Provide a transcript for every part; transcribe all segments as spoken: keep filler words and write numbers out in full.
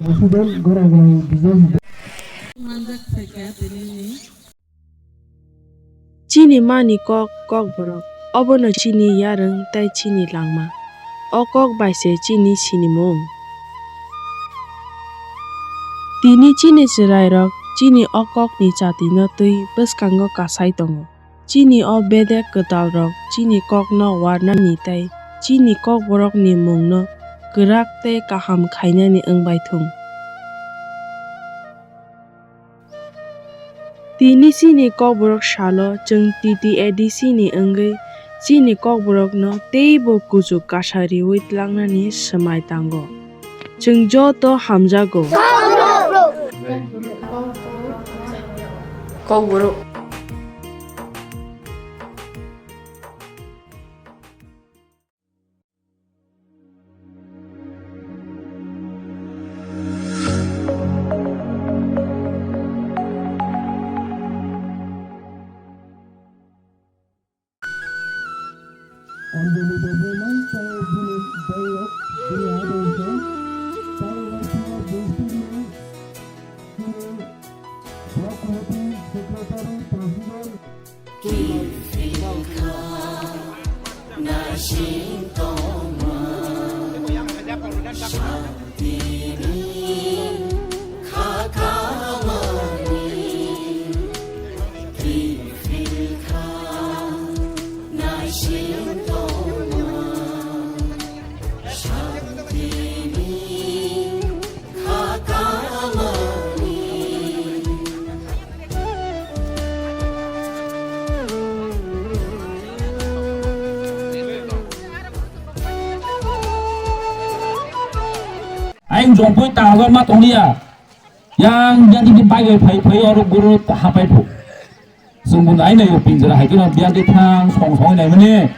President Goragrai Bijay Hidai. Manjak phaikha tinini. Chini mani kok, Kokborok, obono chini yarwng tei chini langma. O kok bai se chini sinimung. Tini chini chwrairok chini o kokni chatino twi bwskango kasai tongo. Chini o bedek kwtalrok chini kokno warnani tei chini Kokborokni mungno kwrak tei kaham khainani wng bai thung. Tini chini Kokborok salo chwng T T A D C ni wngwi chini Kokborokno teibo kuchuk kasa riwi tlangnani swmai tango. Chwng joto hamjago. Kokborok. Anjali Debbarma, tei bini boyok, bini adolsa, tei Rashma Bistini, bini Block Committee Secretary, President. Ayang jongpui tago ma tonglia. Yang jadi di bagai phai phai oro guru hapai phu. Sunggun ai nayo pinjara hai kino biang di thang song song nai mane.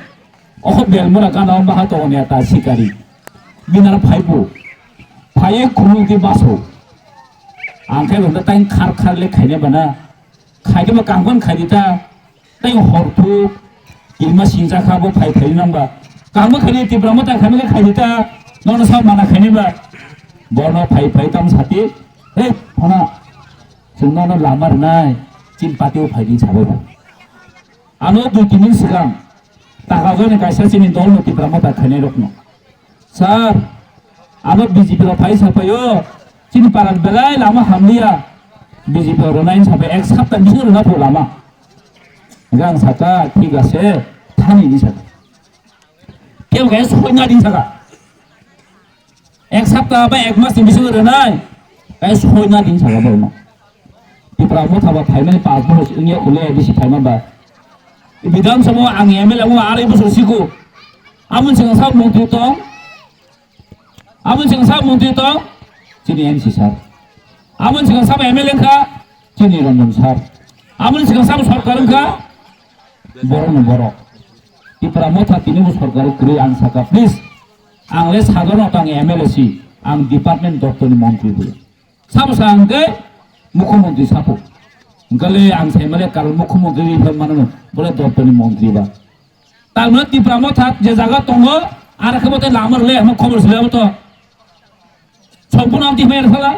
Oho bel mura kana om baha to ne ta sikari. Binar phai phu. Phai khulu di baso. Angkai benda tang khar khar le khaine bana. Khai ke ba kangkon khai di ta. Tei hor thuk, kilma singjak kha bo phai phai nang ba. Kaham khaini Tipra Motha khaini khe khaini ta, nono sa mana khaini ba. Bono phai phai tam sati, "Hei, phana, chwng nono lama rwnai, chini party o phai di," sabai bo. Ano dui tin din swkang, taka jani kaisa chini dol no Tipra Motha khainai rok no. Sir, abo B J P rok phai sapaio, chini paran belai lama hamliya. B J P rok rwnai sapai ek sapta bisingo rwna pho lama. Hingke ang saka, thik ase, thani hinwi saka. Kebo khe soina din saka. Ek sapta ba ek mas ni bisingo rwnai, khe soina din saka borno. Tipra Motha ba phaimani pas bohor wngya khule A D C phaima ba. Bidhan Sabha ang M L A wngma arai bosor siko. Amoni swkang sak montri tong. Amoni swkang sak montri tong. Chini M C sir. Amoni swkang sak M L A wngkha. Chini Ranjan sir. Amoni swkang sak sorkar wngkha. Borok no borok. Tipra Motha tini bo sorkar kwrwi ang saka, please. Ang le sadharano tang M L A si. Ang department doptorni montri bo. Sabo sa hwnkhe mukhyamantri sapo. Hwnkhe le ang sai male karon mukhyamantri ri phai mano, bole doptorni montri ba. Tamni Tipra Motha je jaga tongo, ara khe bo tei lama rwle, omo khobor sile bo to. Sompurno amtwi hwnwi rwkhala.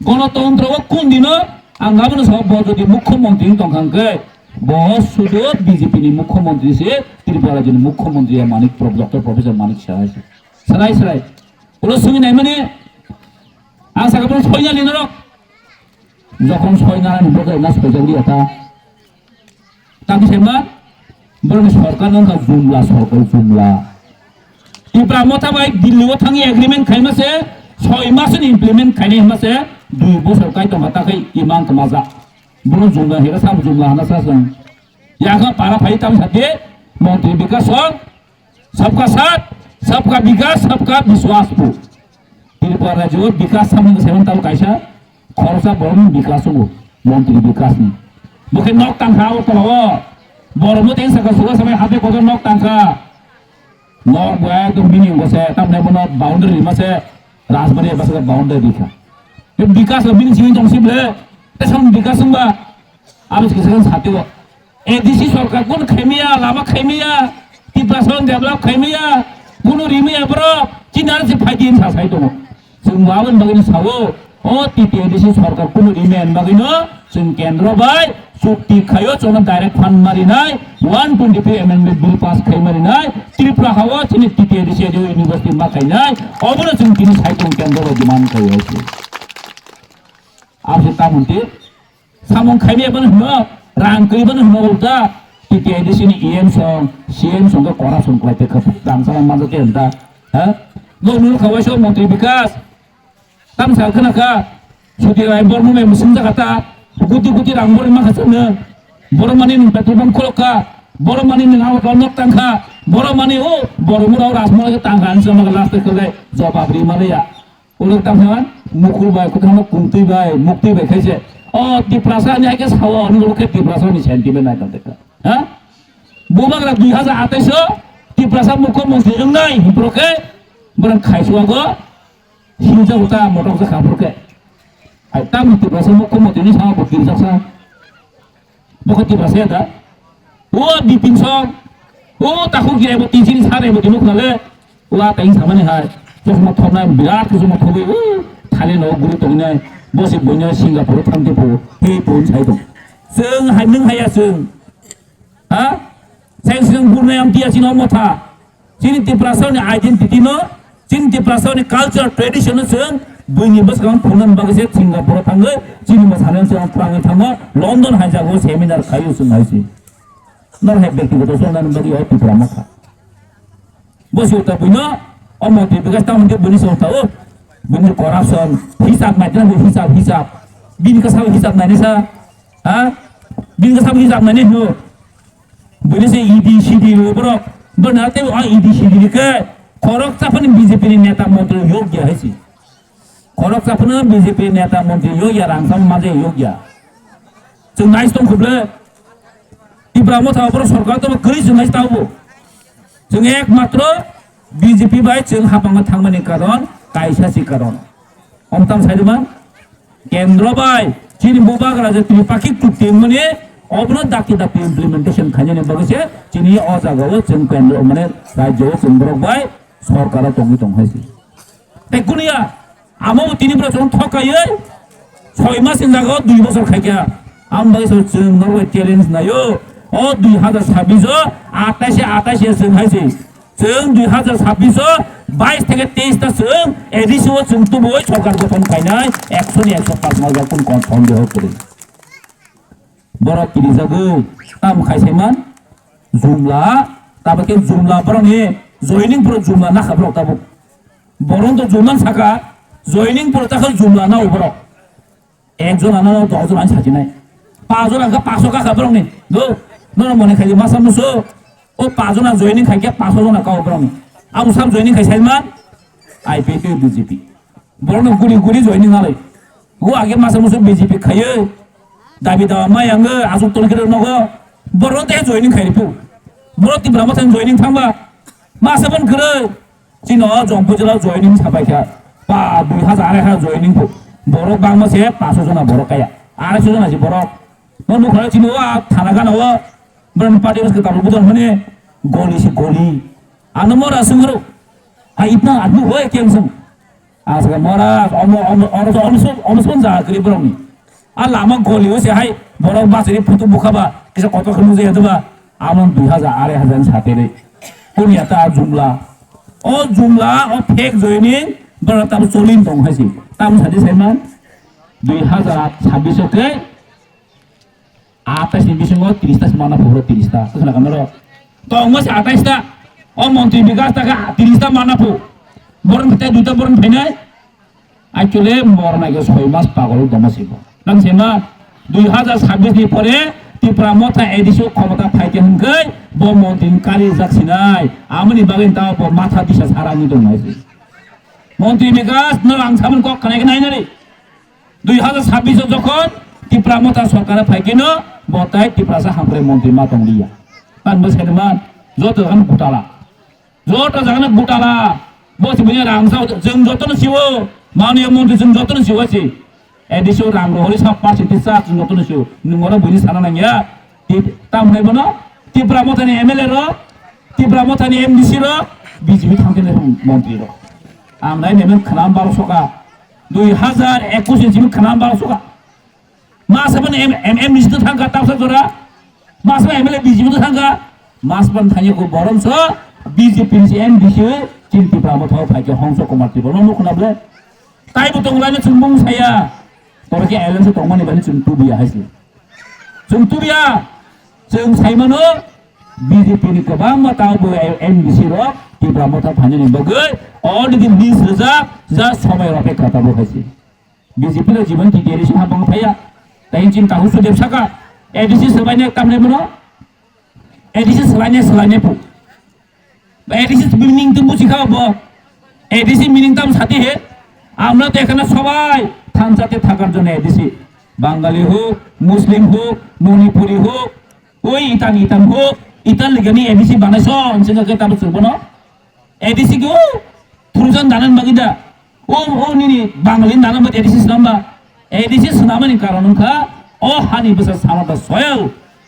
Gonotontro o kun dino ang abono sao bo jodi mukhyamantri wng tongkha hwnkhe, bo sudu B J P ni mukhyamantri se, Tripura rajyoni mukhyamantri ya Manik Pro-, Doctor Professor Manik Saha se. Srai srai. Ulo sumi naimani, ang saka borok soina ni norok. Jokhon soina ni borok na soijak liya ta. Tang se ma, borok ni sorkar nang kha jumla, sorkar jumla. Tipra Motha bai Delhi o thangwi agreement khaima se, soi mas ni implement khainai hima se, dui bosor kai tongma ta khai imang kma ja. Borok jumla hira sam jumla hana sa sang. Yakha para phai tam sa de, montri bikas song, Sabka saath, sabka vikas, sabka vishwas po. Tripura rajyo vikas samung seven tabo kaisa khoroksa borokni vikas wngo, montri vikas ni. Bo khe nok tangkha o tola o. Borok no teng saka suga samai hate kotor nok tangkha. Nok bo ekdom bini wngkha se, tamni bono boundary rima se, Rajbari eba se boundary rikha. Be vikas no bini simi tong si ble, te samung vikas wngba. Abo se kisa sati o. A D C sorkar kun khaimaya, lama khaimaya, Tiprasa develop khaimaya, kunu rimaya borok, chini aro se phaidi sa sai tongo. Chwng bo aboni bagwino sao, o T T A D C sarkar kunu rimani bagwino chwng kendro bai chukti khaio, chwngno direct fund marinai, one twenty-three amendment bill pass khai marinai, Tripura hao chini T T A D C university ma khainai, obono chwng tini saichung kendro bai demand khaio se. Aboni tamo hwnti, samung khaimya bano hwno, rang kwrwi bano hwno ulta, T T I D C ni E M song, C M song khe corruption khlai tongkha, rang sama manjak khe hwnta, ha? Nokni wngkha waisa montri Bikas, tamsa khna kha, Suti Rai Borno mai mwswng jakha ta, kuti kuti rang borwi mankha chwngno, borok mani nwng petrol pump khulok kha, borok mani nwng Agartala nok tang kha, borok mani o borok mura o Rajmahal khe tang kha, ang sama last khe jobab ri maliya. Ulo tamo mukul bai, kwthangno kumtwi bai, muktwi bai khaise. O Tiprasa ni hai khe sao, ani ulo khe Tiprasa ni sentiment nai tong teka. Ha? Bubagra dui hajar atais o Tiprasa mukhyamantri wngnai, borok khe borok khaisua go, hinjak uta motok jakha borok khe. Ai tamo Tiprasa mukhyamantri ni sama bo Tiprasa. Bokhe Tiprasa ya da? O Bipin song, o takhuk ya bo tin sini sare bo tini khale, o a tai samani hai, chosma thoknai birat chosma thogwi, o thali no guri tongnai, bo se boino Singapore thang te bo, he bo sai dong. Chwng hai nwng haya chwng. Ha? Sai chwng burnai am tiya chino motha. Chini Tiprasani identity no, chini Tiprasani culture, tradition no chwng buini bwskang phunani bagwi se Singapore thangwi chini mwsani chwng twrangwi thango, London hai jago seminar khaio chwng hai se. Nor hai byaktigoto chwng nani bagwi o Tipra mokha. Bo se uta buino, o montri Bikas tamo hwnkhe buini se uta o, buini corruption, hisab naitwna hisab, hisab. Bini kasa hisab nainisa, ha? Bini kasa hisab naini hino. Bini se E D C D rw borok. Bo na tei o E D C D rw khe khorok chaphani B J P ni neta montri yokya hai si. Khorok chaphano B J P neta montri yokya rang sam maje yokya. Chwng nais tong khuble. Tipra motha borok sarkar to kwrwi chwng nais tabo. Chwng ekmatro B J P bai chwng hapang thangmani karon kaisa si karon. Omtam sai man. Kendro bai chini bubagra je Tripakhi chukti mani obono dakti dakti implementation khainani bagwi se chini o jagao chwng kendro mane rajyo o chwng borok bai sarkaro tongwi tong hai se. Tei kuniya amo bo tini borok chwng thok kaiwi soi mas ni jaga o dui bosor khaikha. Ang bai so chwng norok bai challenge naio o dui hajar sabbish o atais atais chwng hai se. Chwng dui hajar sabbish o bais theke teis ta chwng A D C o chwng tubui sarkar gothon khainai ekso ni ekso pass malga kun kon sondeho kwrwi. Borok kirijagwi tam khai saiman jumla tabuk khe jumla borokni joining borok jumla nakha borok tabuk. Borok to jumla saka joining borok takha jumla nao borok. Ekjon ano doh jon ani sajinai. Pach jon angkha paso kakha borokni. Do, nono mone khai masa muso. O pach jon joining khai khe paso jon kao borokni. Abo sam joining khai saiman I P F T B J P. Borokno guri guri joining nalai. O age masa muso B J P khaiyo. Dabi dawa mai ango asuk tol kiro nogo. Borok te joining khai pu. Borok Tipra masa joining thangba. Masa bon kiro. Chino Jompu jela joining sabai kha. Pa dui hajar arai hajar joining pu. Borok bangma se paso jona borok kaya. Arai so jona si borok. No nukha chino a thana gana o. Borok party bas kata budon hone. Goli si goli. Ano mora sungro. Ha itna admi hoye kya sung. Aswk mora omo omo omo omo omo son ja kri borokni. A lama goli o se hai borok basiri photo bukhaba kisa kotor khunu je doba amon dui hajar arai hajar ni sate re. Kuni ata jumla. O jumla o fake joining borok tam solin tong hai si. Tam sadi saiman dui hajar sabbish o khe Atais ni bisingo tris ta se mana phu, tris ta. Khna kama ro. Tongma se atais ta. O montri Bikas ta kha tris ta mana phu. Borok te duita borok phainai. Actually, morna ke soi mas pagol doma sibo. Nang sema dui hajar sabbish ni pore Tipra motha A D C o khomota phaite hwnkhe bo montri ni kari jak sinai. Amoni bagwi ta bo matha disa sarani dong nai. Montri Bikas no ang saman kok khanai nai nari. Dui hajar sabbish o jokhon Tipra motha sorkar phai keno bo tai Tiprasa hamkrai montri ma tong liya. Tan bo saimano joto jagan gutala. Joto jagan gutala. Bo si bunya rang sao jeng joto no siwo. Manu ya montri jeng joto no siwo si. A D C o rang rohori sa percent sa jeng joto no siwo. Nung ora buini sana nang ya. Tip-, tam nai bono Tipra motha ni M L A ro, Tipra motha ni M D C ro, B J P thang kene montri ro. Ang nai nemen khnam baro soka. Dui hazar ekush ni simi khana bang suka. Masa ban M-, M-, M D C to thangka tapsa jora. Masa ban M L A B J P to thangka. Masa ban thanya ko borom so B J P ni M D C chin Tipra Motha phai ke Hongso Kumar Tipra no khna ble. Tai bo tong lai na chumbung saya. Toro ke alliance tongmani bani chun tubiya haisi. Chwng tubiya, chwng saimano B J P ni kwbangma tabo M D C rok Tipra Motha phainani bagwi already list rijak, ja somai rok kha tabo haisi. B J P rok jibon T T A D C habang phaiya, tai chin tahu sudep saka, A D C swbaine tamne bono, A D C swlaine swlaine pu. A D C meaning তো বুঝি খাওয়া বো। A D C meaning তো আমি সাথে হে। আমরা তো এখানে সবাই থানসাতে থাকার জন্য A D C। বাঙালি হোক, মুসলিম হোক, মণিপুরি হোক, ওই ইতান ইতান হোক, ইতান লিগানি A D C বানাইছ, অনসিংহ কে তাবো চলবো না। A D C কি ও? থুরুজান জানান বাকি দা। O, o nini Bangalini nana ba A D C swnamba. A D C swnamani karon wngkha, o hani bwsa sama da soil.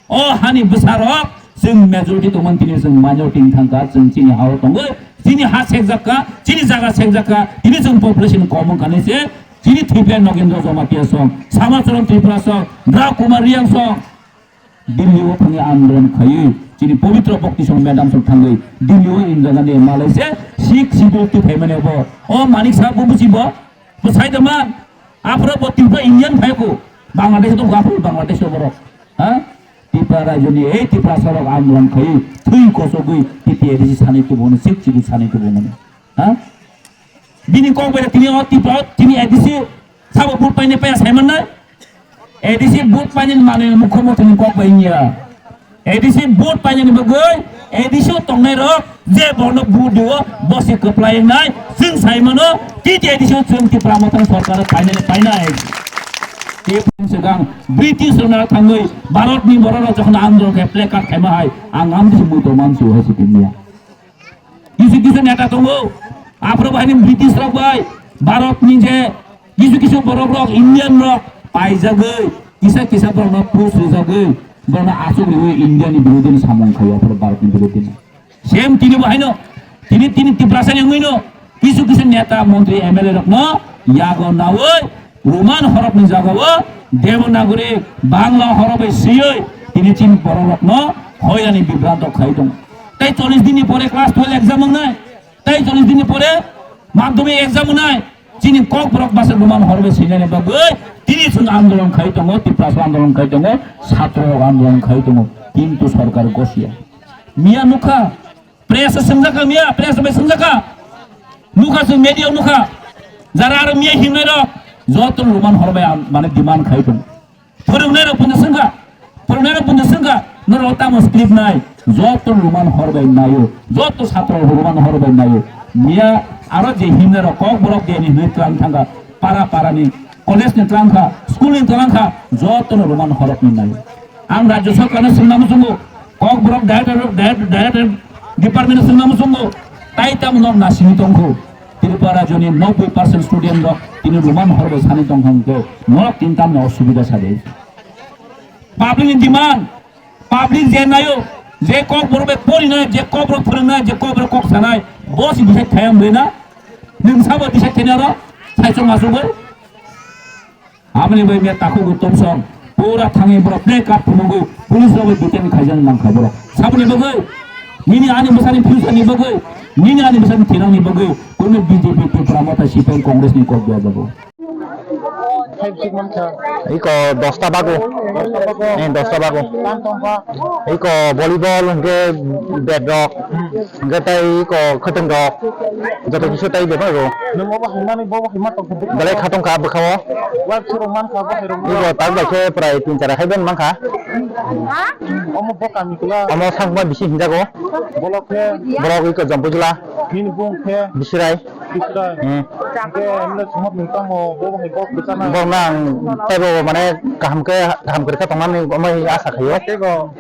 O hani bwsarok chwng majority tongmani tini chwng minority wng thangkha, chwng chini ha-o tongo. Chini ha sekjakka, chini jaga sekjakka, tini chwng population kom wngkha ni se, chini thwipya Nogendra Jamatia song, Samacharan Tripura song, Rao Kumar Riang song. Delhi o thangwi andolon khaiwi chini Pabitra Bhakti Song madam song thangwi Delhi o Indira Gandhi malaise Sixth Schedule twi phaimani bo. O Manik Saha bo buji bo. Bo sai da man. Aphuru bo Tripura Indian phai ko. Bangladesh to gapur Bangladesh o borok. Ha? Tripura rajyoni ei Tripura sorok andolon khaiwi thwi kosogwi T T A D C sanai tubu mani, Sixth Schedule sanai tubu mani. Ha? Bini kok bai tini o Tripura o tini A D C sabo vote paine paya saiman nai. A D C vote paine manwi mukhyamantri ni kok bai ya. A D C vote paine ni bagwi A D C o tongnai rok je bono vote diwo bosi kwplai nai chwng saimano T T A D C o chwng Tipra Motha ni sorkar paine painai. Tei segang British rok na thangwi Bharat ni borok rok jokhon andolon khe placard khaima hai ang amtwi mui to mansu hai se tini ya. Kisu kisu neta tongo, aphuru bahai ni British rok bai, Bharat ni je kisu kisu borok rok, Indian rok paijagwi, kisa kisa borok no post rijagwi, borok no asuk riwi India ni birodhi ni samung khaio, aphuru Bharat ni birodhi ni. Same tini bo haino, tini, tini Tiprasa ni wngwi no, kisu kisu neta, montri, M L A rok no yago nawi, Roman horokni jagao Devanagari Bangla horok bai swiwi tini chini borok rokno hoirani bibranto khai tongo. Tei chollish dinni pore class twelve exam wngnai, tei chollish dinni pore madhyamik exam wngnai, chini kokborok basa Roman horok bai swinani bagwi tini chwng andolon khai tongo, Tiprasa andolon khai tongo, satro rok andolon khai tongo, kintu sorkar gosia. Miya nukha, Press o swngjak kha miya, press bai swngjak kha. Nukha chwng media o nukha. Jara aro miya himnai rok joto Roman horok bai ang mane demand khai tongo. Phwrwngnai rok bundo swngkha. Phwrwngnai rok bundo swngkha. Norok tamo script nai. Joto Roman horok bai naio. Joto satro Roman horok bai naio. Miya aro je himnai rok kokborok de ni hwnwi tlang thangkha. Para para ni college ni tlang kha, school ni tlang kha. Joto no Roman horok ni naio. Ang Rajya Sarkar no swngna muchungo, Kokborok Director, Director, Director Department no swngna muchungo, tai tamo nok nasingwi tongkho. Tripura rajyoni noboi percent student rok tini Roman horok bai sani tongkha hwnkhe norok tini tamni osubida sadi. Public ni demand, public je nayo, je Kokborok bai porinai, je Kokborok phwrwngnai, je Kokborok kok sanai, bo si decide khayang bwrwi na, nwng sabo decide khainai oro, saichung achugwi. Aboni bai miya takhuk Uttom Song pura thangwi borok play card phunugwi police rok bai detain khaijak nangkha borok. Saboni bagwi nini ani bwsani future ni bagwi, nini ani bwsani thinangni bagwi kunu B J P Tipra Motha C P M Congress ni kok dua jago. Iko dosta bago. Dosta bago. Eh, dosta bago. Tang tongkha. Iko volleyball hwnkhe bat rok. Hwnkhe tei iko khwtwng rok joto kisu tei bebak rw. Nwng obo hwnmani bobo hwnma tongkha bwkha. Belai kha tongkha bwkha o. Wal chwrwng mankha bo hwnwi. Iko tak bai khe prai tin char hai ben mankha. Ha? Omo bo kami kula. Omo sakma bisi hinjago. Bolok khe. Borok iko Jompujula. Nini bung khe. Bisirai. Bisirai. Hmm. Hwnkhe hwnle sumot nwng tamo bobo hai kok bwchana. Borok nang teibo mane kaham khe kaham kwrwkha tongnani omo hai asa khaio. Teibo.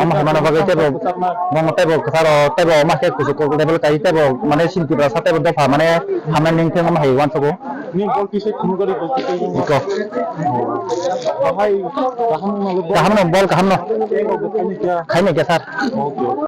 Omo hai mano bagwi teibo, omo teibo kwcharo teibo omo hai kuchuk kok level kai teibo mane sini Tiprasa teibo dopha mane hamnai ning theng omo hai uansukgo. Ni bol kisa khunu gari bol kisa. Iko. Bahai kaham no bol kaham no. Teibo bwkhani kya. Khaini kya sir. Okay.